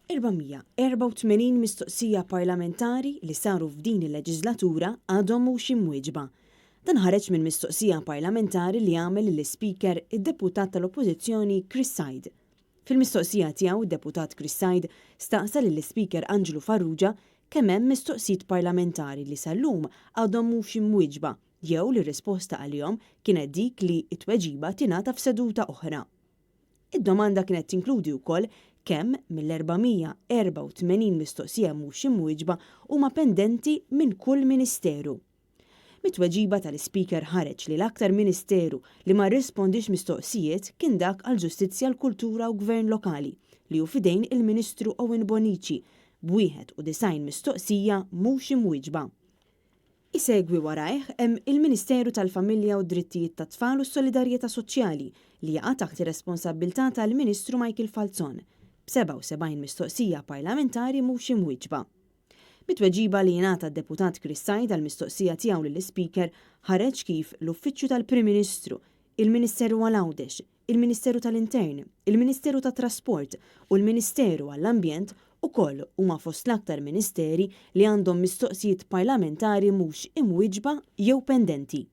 484 mistoqsija parlamentari li saru f'din il-leġiżlatura għadhom mhux imwieġba. Dan ħareġ minn mistoqsija parlamentari li għamel lill-Ispeaker id-Deputat tal-Oppożizzjoni Chris Said. Fil-mistoqsija tiegħu d-Deputat Chris Said staqsa lill-Ispeaker Anġlu Farrugia kemm hemm mistoqsijiet parlamentari li sal-lum għadhom mhux imwieġba jew li r-risposta għalihom kienet dik li t-tweġiba tingħata f'seduta oħra. Id-domanda kienet tinkludi wkoll kemm mill-484 mistoqsija mhux imwieġba huma pendenti minn kull ministeru. Mit-tweġiba tal-Ispeaker ħareġ li l-aktar ministeru li ma rrispondiex mistoqsijiet kien dak għall-Ġustizzja, l-Kultura u Gvern Lokali li hu f'idejn il-Ministru Owen Bonnici b'91 mistoqsija mhux imwieġba. Isegwi warajh hemm il-Ministeru tal-Familja u d-Drittijiet tat-Tfal u s-Solidarjetà Soċjali li jaqa' taħt ir-responsabbiltà tal-Ministru Michael Falzon, b'77 mistoqsija parlamentari mhux imwieġba. Mit-tweġiba li ingħata d-Deputat Chris Said għall-mistoqsija tiegħu lill-Ispeaker ħareġ kif l-Uffiċċju tal-Prim Ministru, il-Ministeru għal Għawdex, il-Ministeru tal-Intern, il-Ministeru tat-Trasport u l-Ministeru għall-Ambjent ukoll huma fost l-aktar ministeri li għandhom mistoqsijiet parlamentari mhux imwieġba jew pendenti.